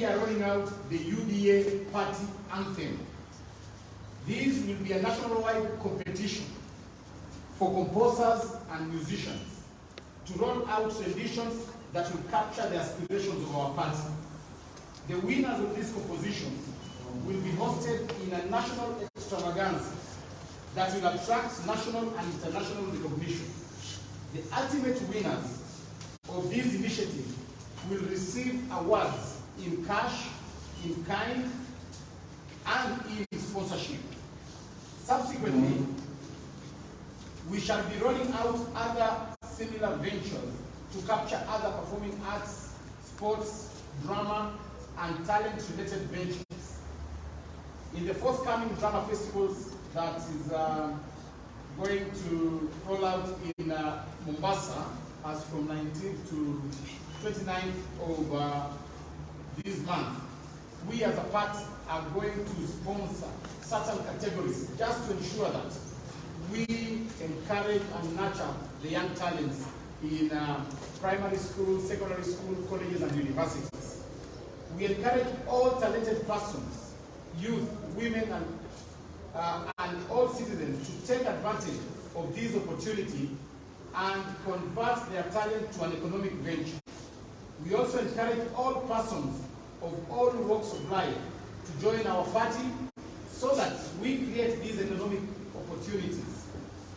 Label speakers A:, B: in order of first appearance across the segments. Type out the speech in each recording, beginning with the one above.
A: We are rolling out the UDA party anthem. This will be a nationwide competition for composers and musicians to roll out renditions that will capture the aspirations of our party. The winners of these compositions will be hosted in a national extravaganza that will attract national and international recognition. The ultimate winners of this initiative will receive awards in cash, in kind, and in sponsorship. Subsequently, we shall be rolling out other similar ventures to capture other performing arts, sports, drama, and talent-related ventures. In the forthcoming drama festivals that is going to roll out in Mombasa as from 19th to 29th of this month, we as a party are going to sponsor certain categories just to ensure that we encourage and nurture the young talents in primary school, secondary school, colleges, and universities. We encourage all talented persons, youth, women, and all citizens to take advantage of this opportunity and convert their talent to an economic venture. We also encourage all persons of all walks of life to join our party so that we create these economic opportunities.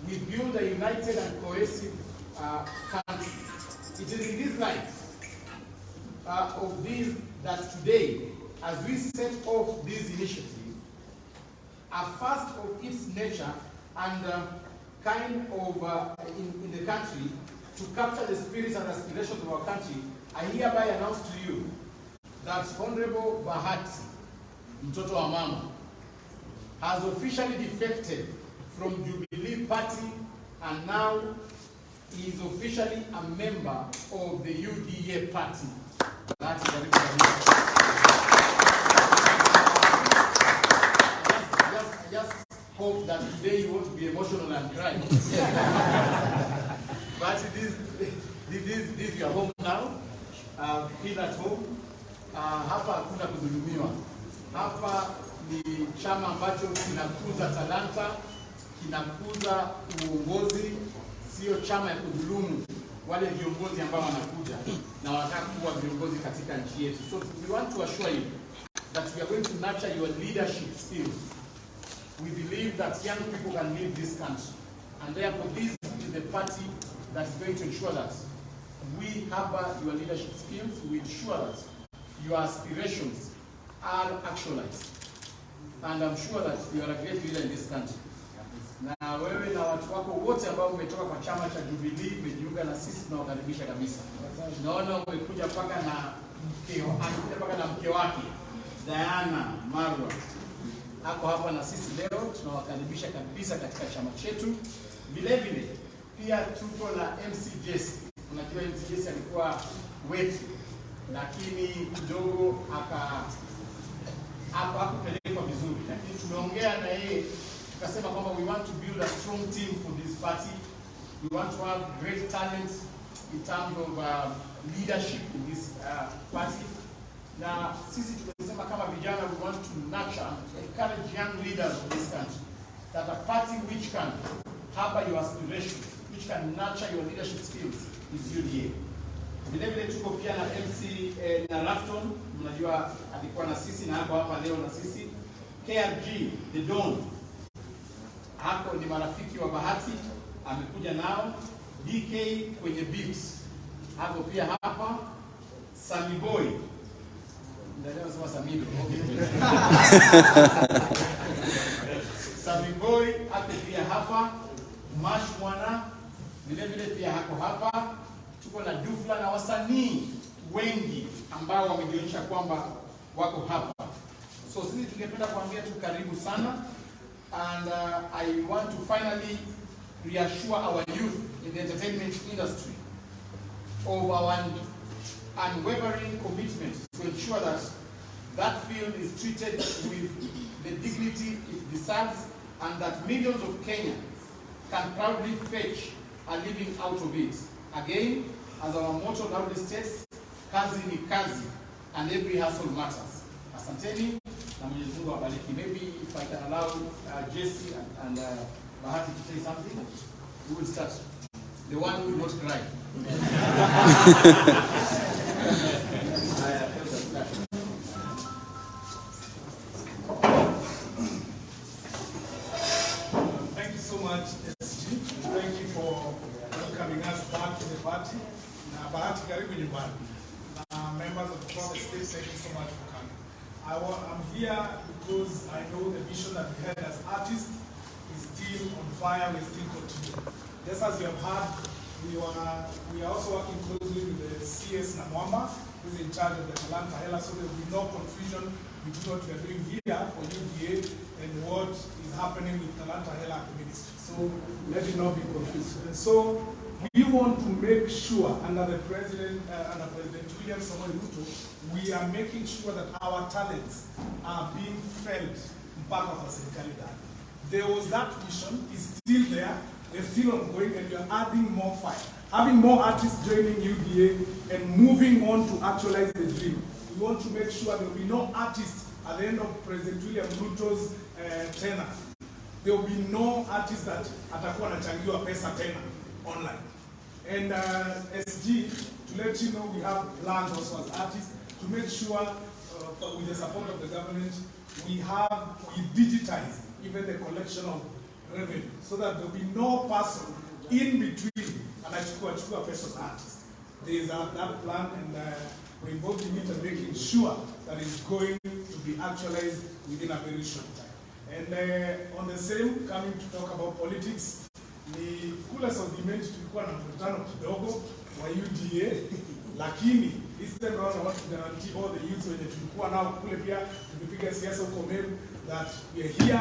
A: We build a united and cohesive country. It is in this light of this that today, as we set off this initiative, a first of its nature and kind of in the country to capture the spirits and aspirations of our country, I hereby announce to you that Honorable Bahati, mtoto wa mama, has officially defected from Jubilee Party and now is officially a member of the UDA party. Bahati, karibu kabisa. Just hope that today you won't be emotional and cry. But this you are home now. Feel at home. Hapa hakuna kudhulumiwa. Hapa ni chama ambacho kinakuza talanta, kinakuza uongozi, sio chama ya kudhulumu wale viongozi ambao wanakuja na wanataka kuwa viongozi katika nchi yetu. So we want to assure you that we are going to nurture your leadership skills. We believe that young people can lead this country. And therefore, this is the party that is going to ensure that we harbor your leadership skills, we ensure that your aspirations are actualized. And I'm sure that you are a great leader in this country. Na wewe na watu wako wote ambao umetoka kwa chama cha Jubilee umejiunga na sisi, tunawakaribisha kabisa. Tunaona umekuja mpaka na mke, amekuja mpaka na mke wake Diana Marwa ako hapa na sisi leo, tunawakaribisha kabisa katika chama chetu. Vile vile pia tuko na MC Jesse. Unajua MC Jesse alikuwa wetu, lakini kidogo aka hapo hakupelekwa vizuri, lakini tumeongea na yeye tukasema kwamba we want to build a strong team for this party. We want to have great talent in terms of leadership in this party. Na sisi tumesema kama vijana we want to nurture, encourage young leaders of this country. That a party which can harbor your aspirations, which can nurture your leadership skills is UDA. Vile vile tuko pia na MC na Rafton, mnajua alikuwa na sisi na hapo hapa leo na sisi. KRG The Don hako ni marafiki wa Bahati, amekuja nao. DK kwenye beats hapo pia hapa. Sami Boy ndio nasema Samido. Okay. Sami Boy ako pia hapa. Mash Mwana vile vile pia hako hapa. Tuko na Dufla na wasanii wengi ambao wamejionyesha kwamba wako hapa. So sisi tungependa kuambia tu karibu sana and I want to finally reassure our youth in the entertainment industry of our unwavering commitment to ensure that that field is treated with the dignity it deserves and that millions of Kenyans can proudly fetch a living out of it. Again, as our motto loudly states, "Kazi ni kazi." And every hustle matters. Asanteni na Mwenyezi Mungu awabariki. Maybe if I can allow Jesse and Bahati to say something, we will start. The one who will not cry.
B: Thank you so much, SG. Thank you for welcoming us back to the party. Na Bahati, karibu nyumbani. Na members of the state, thank you so much for coming. I'm here because I know the vision that we had as artists is still on fire, we still continue. Just as you have heard, we are also working closely with the CS Namwamba, who is in charge of the Talanta Hela, so there will be no confusion between what we are doing here for UDA and what is happening with Talanta Hela at the ministry. So let it not be confused. And so we want to make sure under the president, under President William Samoei Ruto, we are making sure that our talents are being felt mpaka kwa serikali ndani. There was that vision, it's still there, it's still ongoing, and we are adding more fire. Having more artists joining UDA and moving on to actualize the dream. We want to make sure there will be no artist at the end of President William Ruto's tenure. There will be no artist that atakuwa anachangiwa pesa tena online. And SG, to let you know, we have plans also as artists to make sure, with the support of the government, we digitize even the collection of revenue so that there will be no person in between anachukua chukua pesa za artist. There is that plan, and we're involved in it and making sure that it's going to be actualized within a very short time. And on the same, coming to talk about politics, ni kule South Imenti tulikuwa na mkutano kidogo wa UDA, lakini this time round I want to guarantee all the youths wenye tulikuwa nao kule pia tukipiga siasa huko Meru that we are here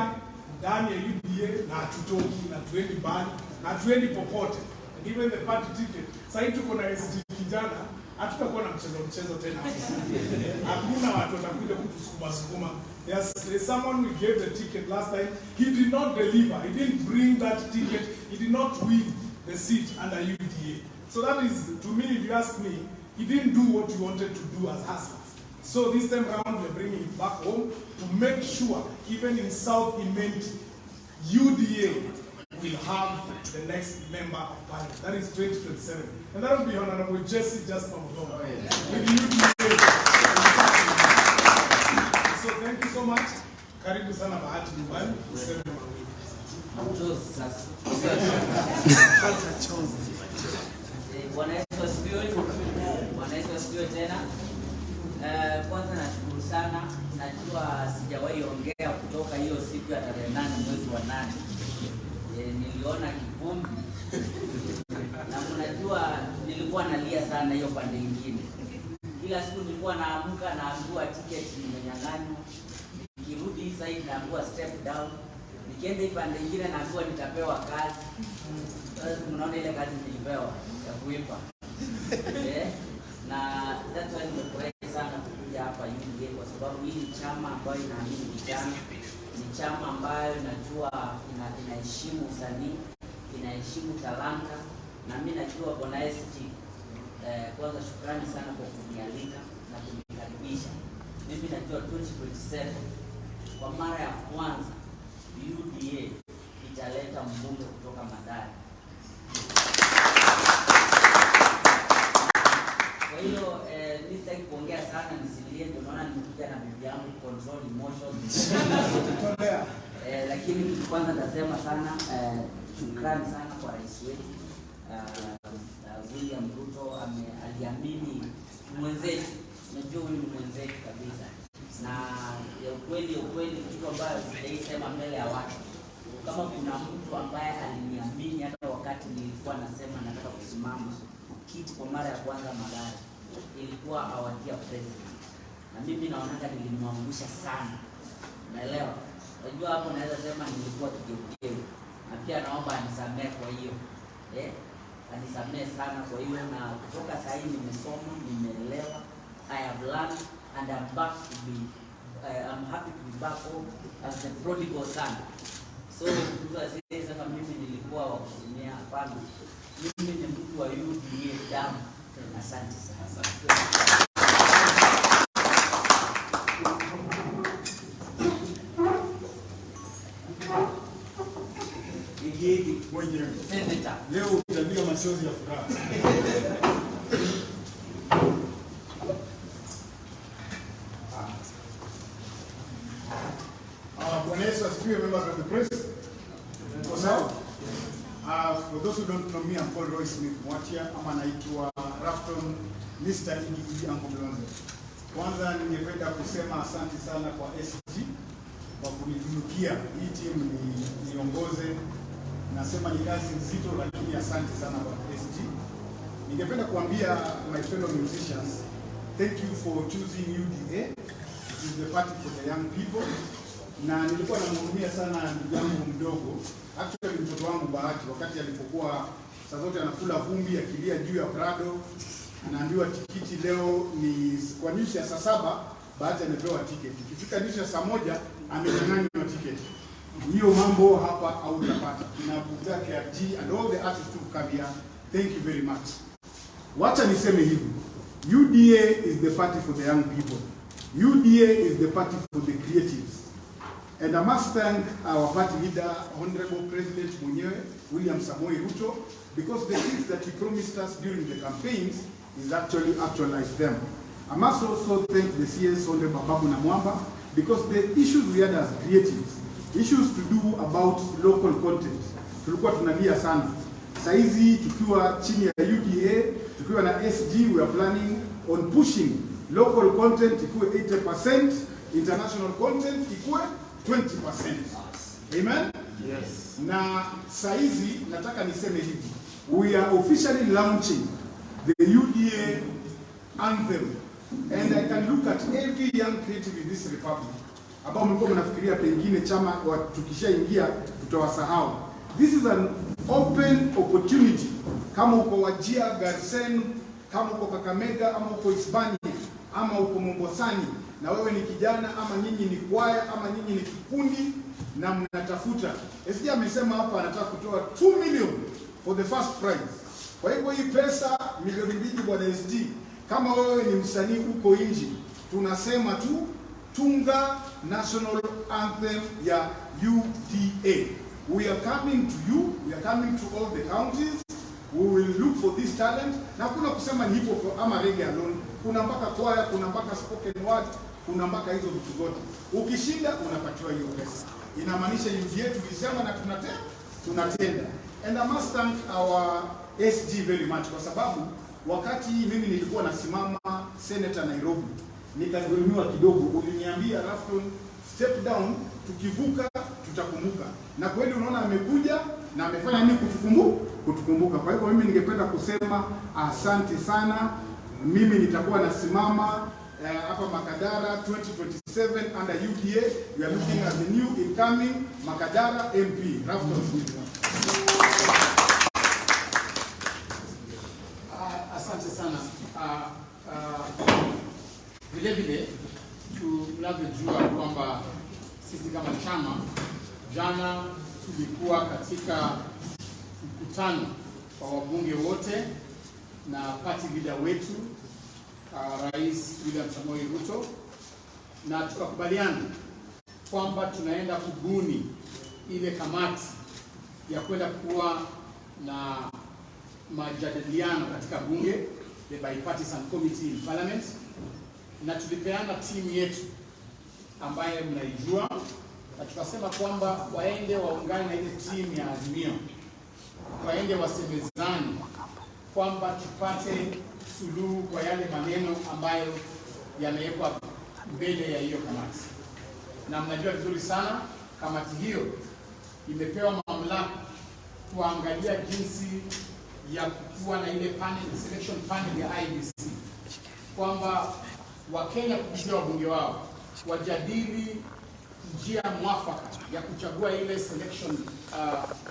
B: ndani ya UDA na hatutoki na tuendi mbali na hatuendi popote. And even the party ticket, sasa tuko na SG kijana, hatutakuwa na mchezo tena. Hakuna watu watakuja kutusukuma sukuma. There's someone we gave the ticket last time. He did not deliver. He didn't bring that ticket. He did not win the seat under UDA. So that is, to me, if you ask me, he didn't do what he wanted to do as hustlers. So this time round, we're bringing it back home to make sure, even in South Imenti, UDA will have the next member of parliament. That is 2027. And that will be Honorable Jesse Jasper Muthoma. With UDA. So thank you so much. Karibu sana Bahati nyumbani. Useme mawili.
C: Bwana Yesu asifiwe. Bwana Yesu asifiwe tena. Kwanza nashukuru sana. Najua sijawahi ongea kutoka hiyo siku ya tarehe 8 mwezi wa 8. Niliona kivumbi na mnajua nilikuwa nalia sana hiyo pande nyingine. Kila siku nilikuwa naamka naambiwa ticket nimenyang'anywa. Nikirudi hii side naambiwa step down. Nikienda hii pande nyingine naambiwa nitapewa kazi. Sasa mnaona ile kazi nilipewa ya kuimba. Na that's why nimefurahi sana kukuja hapa UDA kwa sababu hii ni chama ambayo inaamini vijana, ni chama ambayo najua inaheshimu usanii, inaheshimu talanta, na mimi najua Bwana SG. Kwanza shukrani sana kwa kunialika na kunikaribisha. Mimi najua 2027 kwa mara ya kwanza UDA italeta mbunge kutoka Mathare. Kwa hiyo mimi sitaki kuongea sana nisilie, ndio maana nimekuja na bibi yangu control emotions. Lakini kitu kwanza nitasema sana shukrani sana kwa rais wetu William Ruto. Aliamini mwenzetu. Unajua huyu ni mwenzetu kabisa. Na ya ukweli kitu ambayo sijaisema mbele ya watu, kama kuna mtu ambaye aliniamini hata wakati nilikuwa nasema nataka kusimama kiti kwa mara ya kwanza Mathare, ilikuwa our dear president. Na mimi naonanga nilimwangusha sana. Unaelewa? Unajua hapo naweza sema nilikuwa kigeugeu. Na pia naomba anisamee kwa hiyo. Anisamee sana kwa hiyo, na kutoka saa hii nimesoma, nimeelewa. I have learned and I'm back to be, I'm happy to be back home as the prodigal son. So mtu asiyesema mimi nilikuwa wa kutumia, hapana. Mimi ni mtu wa UDA damu. Asante sana.
B: Leo utalia machozi ya furaha. Bwana Yesu asifiwe, members of the press. Mko sawa? For those who don't know me, I'm called Roy Smith Mwatia, ama naitwa Rafton Mr. Iggy Ango Mlonzo. Kwanza ningependa kusema asante sana kwa SG kwa kunitunukia hii timu niongoze. Nasema ni kazi nzito, lakini asante sana kwa SG. Ningependa kuambia my fellow musicians, thank you for choosing UDA. It is the party for the young people. Na nilikuwa namhurumia sana ndugu yangu mdogo, actually mtoto wangu Bahati, wakati alipokuwa saa zote anakula vumbi akilia juu ya Prado, anaambiwa tikiti leo ni kwa news ya saa 7, Bahati amepewa tiketi. Ikifika news ya saa 1 amenyang'anywa tiketi. Hiyo mambo hapa hautapata. Kina Buga KRG and all the artists who come here, thank you very much. Wacha niseme hivi, UDA is the party for the young people. UDA is the party for the creatives. And I must thank our party leader, Honorable President mwenyewe, William Samoei Ruto, because the things that he promised us during the campaigns is actually actualized them. I must also thank the CS, Honorable Ababu Namwamba, because the issues we had as creatives, issues to do about local content, tulikuwa tunalia sana. Saizi tukiwa chini ya UDA, tukiwa na SG, we are planning on pushing local content ikuwe 80%, international content ikuwe 20%. Amen?
A: Yes.
B: Na saizi nataka niseme hivi, we are officially launching the UDA anthem, and I can look at every young creative in this republic ambao mlikuwa mnafikiria pengine chama tukishaingia tutawasahau. This is an open opportunity. Kama uko Wajir, Garsen, kama uko Kakamega ama uko Hispania ama uko Mombasani na wewe ni kijana ama nyinyi ni kwaya ama nyinyi ni kikundi na mnatafuta. SG amesema hapa anataka kutoa 2 million for the first prize. Kwa hivyo hii pesa milioni 2, bwana SG, kama wewe ni msanii uko nje, tunasema tu tunga national anthem ya UDA. We are coming to you, we are coming to all the counties. We will look for this talent. Na kuna kusema ni hip hop ama reggae alone. Kuna mpaka kwaya, kuna mpaka spoken word, kuna mpaka hizo vitu zote. Ukishinda unapatiwa hiyo pesa. Inamaanisha UDA tulisema na tunatenda. And I must thank our SG very much kwa sababu wakati mimi nilikuwa nasimama Senator Nairobi, nikadhulumiwa kidogo, uliniambia, "Rafton, step down, tukivuka tutakumbuka." Na kweli unaona amekuja na amefanya nini kutukumbuka. Kwa hivyo mimi ningependa kusema asante sana. Mimi nitakuwa nasimama hapa Makadara 2027 under UDA. We are looking at the new incoming Makadara MP, Rafton Smith.
A: Asante sana. Vile vile tunavyojua kwamba sisi kama chama jana tulikuwa katika mkutano wa wabunge wote na party leader wetu, Rais William Samoei Ruto, na tukakubaliana kwamba tunaenda kubuni ile kamati ya kwenda kuwa na majadiliano katika bunge, the bipartisan committee in parliament, na tulipeana timu yetu ambaye mnaijua, na tukasema kwamba waende waungane na ile timu ya Azimio, waende wasemezane kwamba tupate suluhu kwa yale maneno ambayo yamewekwa mbele ya hiyo kamati. Na mnajua vizuri sana kamati hiyo imepewa mamlaka kuangalia jinsi ya kuwa na ile panel, selection panel ya IEBC, kwamba Wakenya kupitia wabunge wao wajadili njia mwafaka ya kuchagua ile selection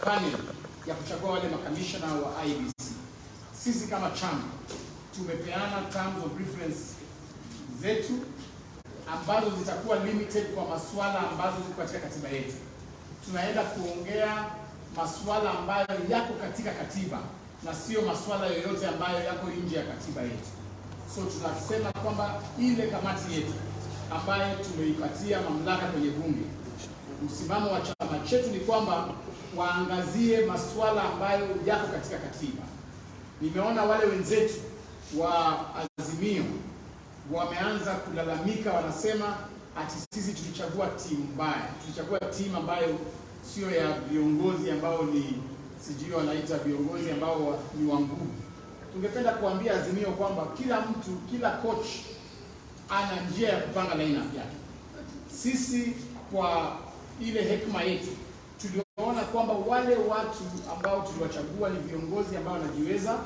A: panel ya kuchagua wale makamishna wa IEBC. Sisi kama chama tumepeana terms of reference zetu ambazo zitakuwa limited kwa masuala ambazo ziko katika katiba yetu. Tunaenda kuongea masuala ambayo yako katika katiba na sio masuala yoyote ambayo yako nje ya katiba yetu. So tunasema kwamba ile kamati yetu ambayo tumeipatia mamlaka kwenye bunge Msimamo wa chama chetu ni kwamba waangazie masuala ambayo yako katika katiba. Nimeona wale wenzetu wa Azimio wameanza kulalamika, wanasema ati sisi tulichagua timu mbaya, tulichagua timu ambayo sio ya viongozi ambao ni sijui wanaita viongozi ambao ni wa nguvu. Tungependa kuambia Azimio kwamba kila mtu, kila coach ana njia ya kupanga lineup yake. Sisi kwa ile hekima yetu tuliona kwamba wale watu ambao tuliwachagua ni viongozi ambao wanajiweza,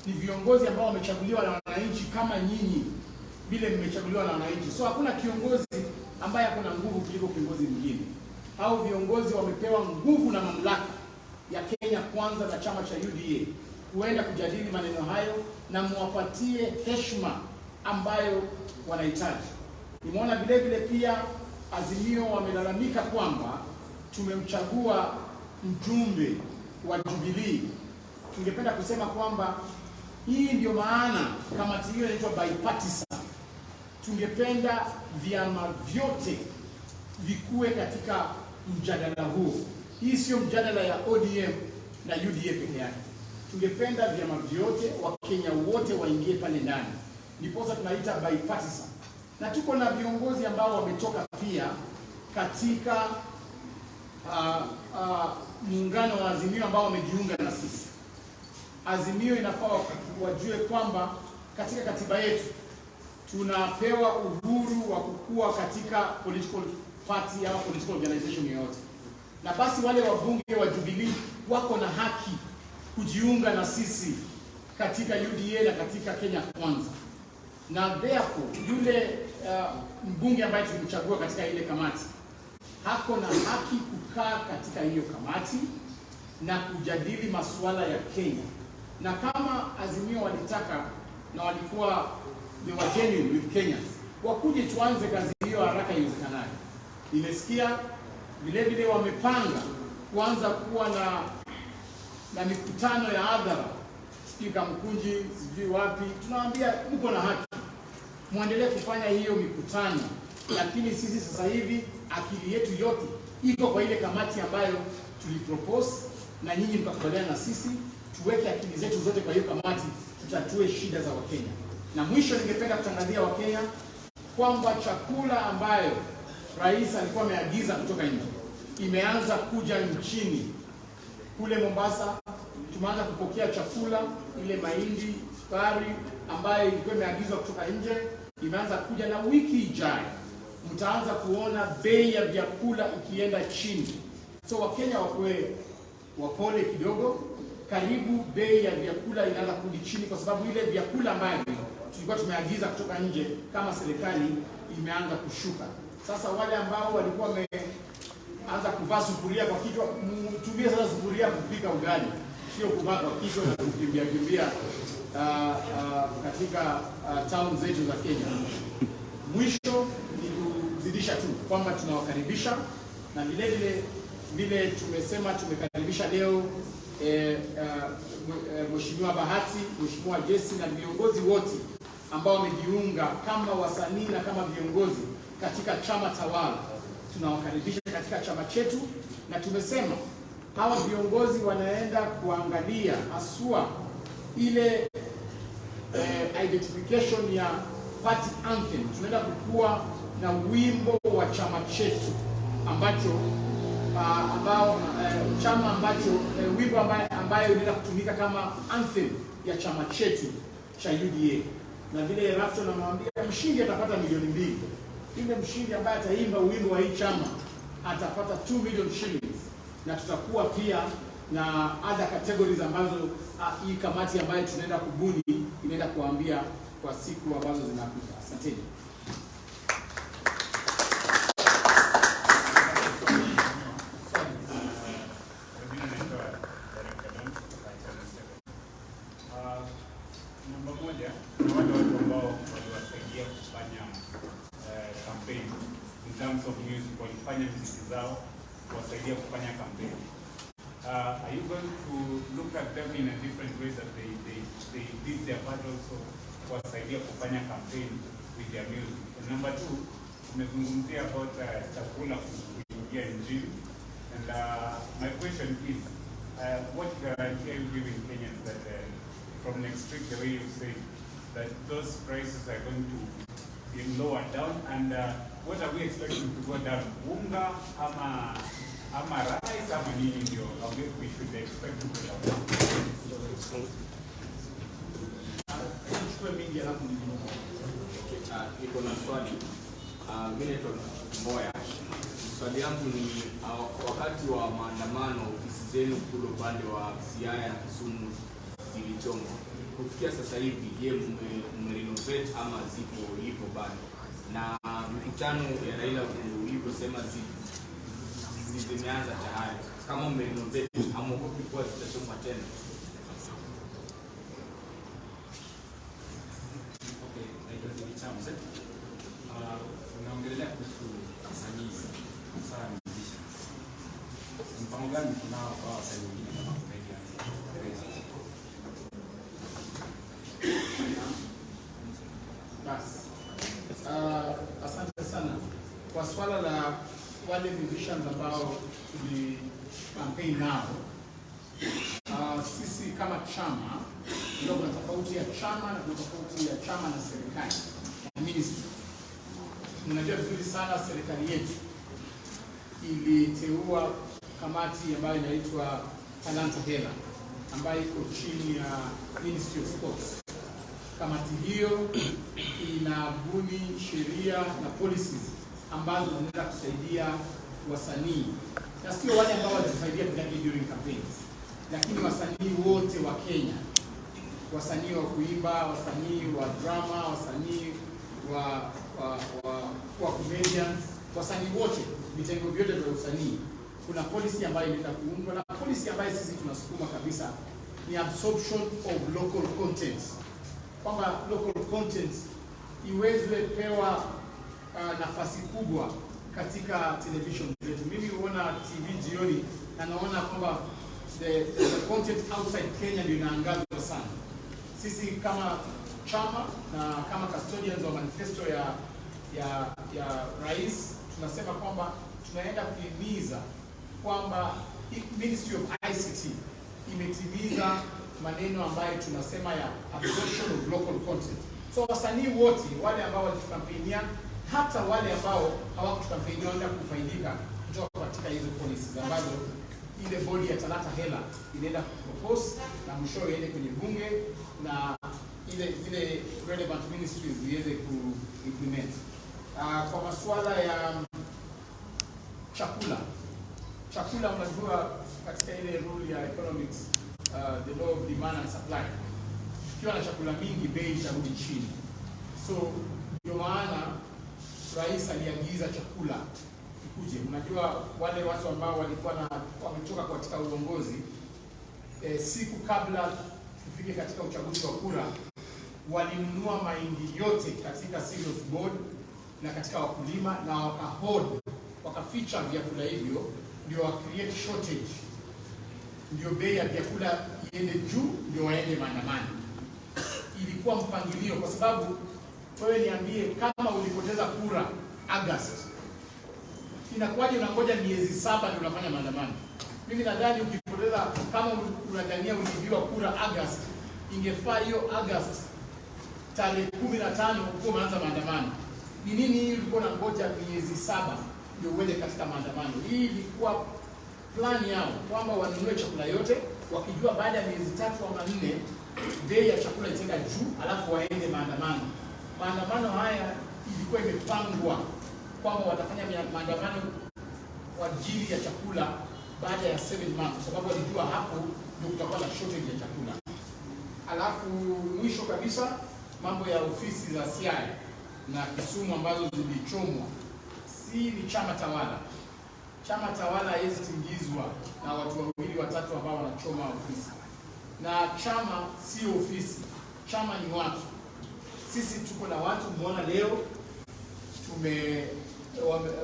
A: ni viongozi ambao wamechaguliwa na wananchi kama nyinyi vile mmechaguliwa na wananchi. So hakuna kiongozi ambaye ako na nguvu kuliko kiongozi mwingine. Hao viongozi wamepewa nguvu na mamlaka ya Kenya Kwanza na chama cha UDA kuenda kujadili maneno hayo na muwapatie heshima ambayo wanahitaji. Nimeona vile vile pia Azimio wamelalamika kwamba tumemchagua mjumbe wa Jubilee. Tungependa kusema kwamba hii ndio maana kamati hiyo inaitwa bipartisan. Tungependa vyama vyote vikue katika mjadala huo. Hii sio mjadala ya ODM na UDA peke yake. Tungependa vyama vyote, Wakenya wote waingie pale ndani, ndiposa tunaita bipartisan. Na tuko na viongozi ambao wametoka pia katika muungano wa Azimio ambao wamejiunga na sisi. Azimio inafaa wajue kwamba katika katiba yetu tunapewa uhuru wa kukua katika political party au political organization yoyote, na basi wale wabunge wa Jubilee wako na haki kujiunga na sisi katika UDA na katika Kenya Kwanza, na therefore yule mbunge ambaye tulimchagua katika ile kamati hako na haki kukaa katika hiyo kamati na kujadili masuala ya Kenya. Na kama Azimio walitaka na walikuwa they were genuine with Kenyans, wakuje tuanze kazi hiyo haraka iwezekanavyo. Nimesikia vile vile wamepanga kuanza kuwa na mikutano ya hadhara, sijui Kamkunji, sijui wapi. Tunawaambia mko na haki, muendelee kufanya hiyo mikutano, lakini sisi sasa hivi akili yetu yote iko kwa ile kamati ambayo tulipropose na nyinyi mkakubaliana na sisi, tuweke akili zetu zote kwa hiyo kamati, tutatue shida za Wakenya. Na mwisho, ningependa kutangazia Wakenya kwamba chakula ambayo rais alikuwa ameagiza kutoka nje imeanza kuja nchini. Kule Mombasa tumeanza kupokea chakula, ile mahindi, sukari ambayo ilikuwa imeagizwa kutoka nje imeanza kuja, na wiki ijayo mtaanza kuona bei ya vyakula ikienda chini. So Wakenya wakuwe wapole kidogo, karibu bei ya vyakula inaanza kurudi chini, kwa sababu ile vyakula ambavyo tulikuwa tumeagiza kutoka nje kama serikali imeanza kushuka. Sasa wale ambao walikuwa wameanza kuvaa sufuria kwa kichwa, mtumie sasa sufuria kupika ugali, sio kuvaa kwa kichwa na kukimbia kimbia katika town zetu za Kenya. Mwisho ni kuzidisha tu kwamba tunawakaribisha na vile vile vile tumesema tumekaribisha leo Mheshimiwa Bahati, Mheshimiwa Jesse na viongozi wote ambao wamejiunga kama wasanii na kama viongozi katika chama tawala. Tunawakaribisha katika chama chetu, na tumesema hawa viongozi wanaenda kuangalia haswa ile identification ya party anthem. Tunaenda kukua na wimbo wa chama chetu ambacho ambao chama ambacho wimbo ambayo inaenda kutumika kama anthem ya chama chetu cha UDA. Na vile Rafton anamwambia mshindi atapata 2 milioni. Yule mshindi ambaye ataimba wimbo wa hii chama atapata 2 million shillings, na tutakuwa pia na other categories ambazo hii kamati ambayo tunaenda kubuni inaenda kuambia kwa siku ambazo zinakuja. Asanteni.
D: Kwa jina naitwa Derek Kadam kutoka Channel 7. Namba moja, kuna wale watu ambao waliwasaidia kufanya campaign in terms of music, walifanya muziki zao kuwasaidia kufanya campaign. Are you going to look at them in a different way that they did their part also kuwasaidia kufanya campaign with their music? And number two, umezungumzia about chakula. kuingia nchini. And my question is, what guarantee are you giving Kenyans that from next week, the way you said, that those prices are going to be lowered down? And what are we expecting to go down? Unga ama rice ama nini ndio we should expect to go down?
A: Chukue mingi alafu nijibu.
E: Okay, niko na swali. Mimi naitwa Mboya. Swali yangu ni wakati wa maandamano ofisi zenu kule upande wa Siaya na Kisumu zilichomwa. Kufikia sasa hivi, je, mmerenovate ama zipo ipo bado? Na mikutano ya Raila ulivyosema zimeanza tayari. Kama mmerenovate, hamuogopi kuwa zitachomwa tena?
F: Okay, naitwa David Chams. Unaongelea kuhusu wasanii hasa musicians. Mpango gani kunao kwa wasanii wengine kama comedians, artists?
A: Basi. Asante sana kwa swala la wale musicians ambao tuli campaign nao. Sisi kama chama, ndio kuna tofauti ya chama na kuna tofauti ya chama na serikali na ministry. Mnajua vizuri sana serikali yetu iliteua kamati ambayo inaitwa Talanta Hela ambayo iko chini ya Ministry of Sports. Kamati hiyo inabuni sheria na policies ambazo zinaweza kusaidia wasanii na sio wale ambao walitusaidia peke yake during campaigns, lakini wasanii wote wa Kenya, wasanii wa kuimba, wasanii wa drama, wasanii wa comedians, wasanii wote, vitengo vyote vya usanii. Kuna policy ambayo inaenda kuundwa na policy ambayo sisi tunasukuma kabisa ni absorption of local content, kwamba local content iweze pewa nafasi kubwa katika television zetu. Mimi huona TV jioni na naona kwamba the content outside Kenya ndio inaangazwa sana. Sisi kama chama na kama custodians wa manifesto ya rais tunasema kwamba tunaenda kuhimiza kwamba Ministry of ICT imetimiza maneno ambayo tunasema ya absorption of local content. So wasanii wote wale ambao walitukampenia, hata wale ambao hawakutukampenia, wanaenda kufaidika kutoka katika hizo policies ambazo ile bodi ya Talanta Hela inaenda kupropose na mwishowe iende kwenye bunge na ile zile relevant ministries ziweze kuimplement. Kwa masuala ya chakula, chakula unajua katika ile rule ya economics, the law of demand and supply, ukiwa na chakula mingi bei itarudi chini. So ndio maana rais aliagiza chakula kikuje. Unajua wale watu ambao walikuwa na wametoka katika uongozi siku kabla tufike katika uchaguzi wa kura, walinunua mahindi yote katika Cereals Board na katika wakulima na wakahoard, wakaficha vyakula hivyo, ndio wa create shortage, ndio bei ya vyakula iende juu, ndio waende maandamano. Ilikuwa mpangilio, kwa sababu wewe niambie, kama ulipoteza kura August, inakuwaje unangoja miezi 7 ndio unafanya maandamano? Mimi nadhani ukipoteza, kama unadhania uliibiwa kura August, ingefaa hiyo August tarehe 15 ukuwa umeanza maandamano. Ni nini hii ulikuwa unangoja miezi 7 ndio uende katika maandamano? Hii ilikuwa plan yao kwamba wanunue chakula yote, wakijua baada ya miezi 3 ama 4 bei ya chakula itaenda juu, alafu waende maandamano. Maandamano haya ilikuwa imepangwa kwamba watafanya maandamano kwa ajili ya chakula baada ya 7 months, kwa sababu walijua hapo ndio kutakuwa na shortage ya chakula. Alafu mwisho kabisa, mambo ya ofisi za Siaya na Kisumu ambazo zilichomwa, si ni chama tawala. Chama tawala haiwezi tingizwa na watu wawili watatu ambao wanachoma ofisi, na chama sio ofisi, chama ni watu. Sisi tuko na watu, muona leo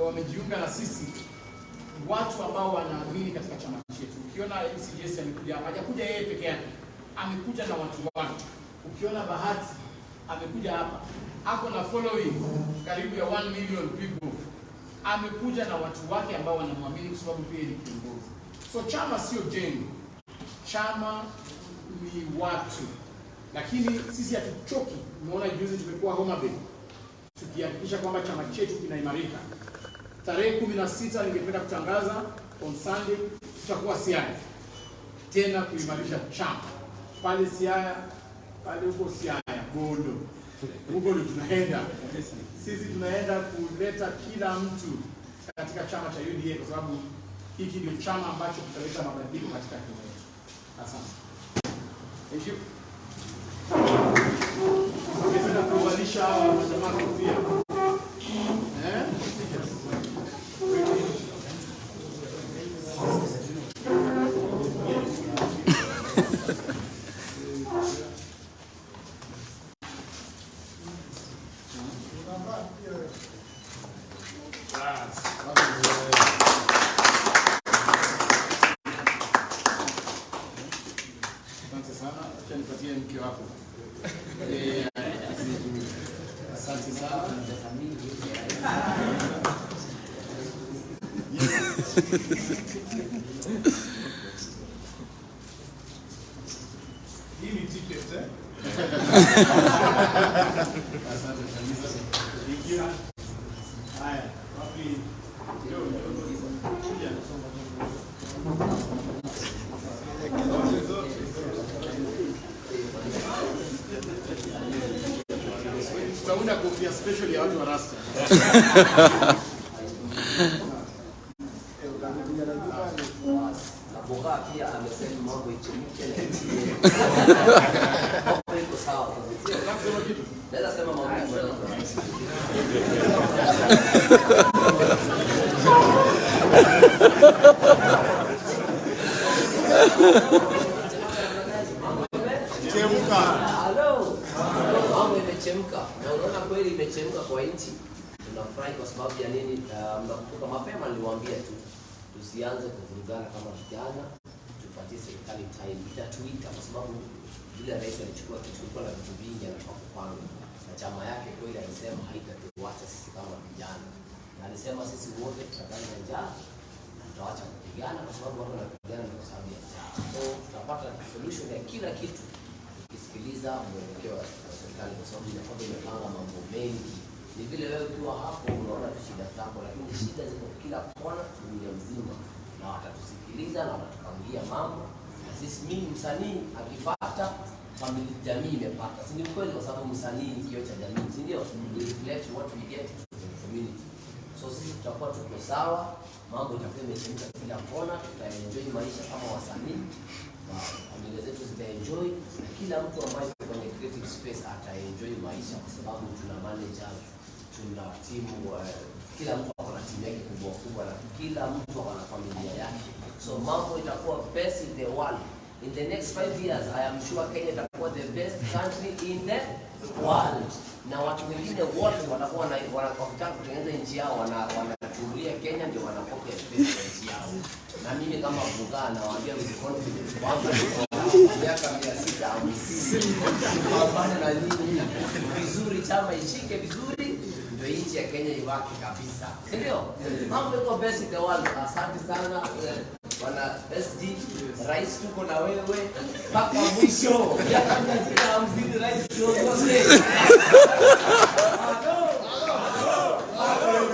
A: wamejiunga na sisi watu ambao wanaamini katika chama chetu. Ukiona MCGS amekuja hapa, hajakuja yeye peke yake, amekuja na watu wake. Ukiona Bahati amekuja hapa, ako na following karibu ya 1 million people. Amekuja na watu wake ambao wanamwamini kwa sababu pia ni kiongozi. So chama sio jengo, chama ni watu, lakini sisi hatuchoki. Umeona juzi tumekuwa Homa Bay tukihakikisha kwamba chama chetu kinaimarika. Tarehe 16 ningependa kutangaza on Sunday tutakuwa Siaya tena kuimarisha chama pale Siaya, pale huko Siaya Bondo, huko ndio tunaenda sisi. Tunaenda kuleta kila mtu katika chama cha UDA kwa sababu hiki ndio chama ambacho kitaleta mabadiliko katika Kenya yetu. Asante. Thank you. Ningependa kuwavalisha hawa majamaa kofia. Eh? Asante sana. Acha nipatie mke wako. Asante sana.
C: Pesa mingi.
B: Hii ni ticket, eh?
A: Asante kabisa. Thank you.
B: Haya, wapi? Njoo, njoo. Kuja. Zote, zote, zote.
A: Tutaunda kofia special ya watu wa Rasta.
G: Na Boga pia amesema mambo ichemke na itie. Mambo iko sawa.
A: Nataka kusema kitu.
G: Naweza sema mambo.
B: Chemka.
G: Halo. Mambo imechemka. Na unaona kweli imechemka kwa nchi. Tunafurahi kwa sababu ya nini? Mnakumbuka mapema niliwaambia tu tusianze kuvurugana kama vijana, tupatie serikali time. Itatuita kwa sababu vile rais alichukua kitu, kulikuwa na vitu vingi anataka kupanga, na chama yake kweli alisema haitatuacha sisi kama vijana, na alisema sisi wote tutakana na njaa na tutawacha kupigana kwa sababu watu wanapigana ni kwa sababu ya njaa. So tutapata solution ya kila kitu tukisikiliza mwelekeo wa serikali, kwa sababu inakuwa imepanga mambo mengi. Ni vile wewe ukiwa hapo unaona tu shida zako, lakini shida ziko kila kona dunia mzima, na watatusikiliza na watatupangia mambo. Na sisi, mimi msanii akipata familia, jamii imepata, si ni kweli? Kwa sababu msanii ni kioo cha jamii, si ndio? We reflect what we get to the community. So sisi tutakuwa tuko sawa, mambo itakuwa imechemka kila kona, tutaenjoy maisha kama wasanii na familia zetu zitaenjoy, na kila mtu ambaye yuko kwenye creative space ataenjoy maisha, kwa sababu tuna managers, tuna timu, kila mtu ako na timu yake kubwa kubwa, na kila mtu ako na familia yake, so mambo itakuwa best in the world. In the next 5 years, I am sure Kenya itakuwa the best country in the world, na watu wengine wote watakuwa wakitaka kutengeneza nchi yao wanachungulia Kenya, ndio wanacopy and paste kwa nchi yao. Na mimi kama Bugaa nawaambia with confidence kwamba miaka 650 pambane na nyinyi vizuri, chama ishike vizuri, ndio nchi ya Kenya iwake kabisa, si ndio? Mambo iko best in the world. Asante sana, Bwana SG, rais, tuko na wewe mpaka mwisho. Miaka 650, rais, tuongoze. Halo.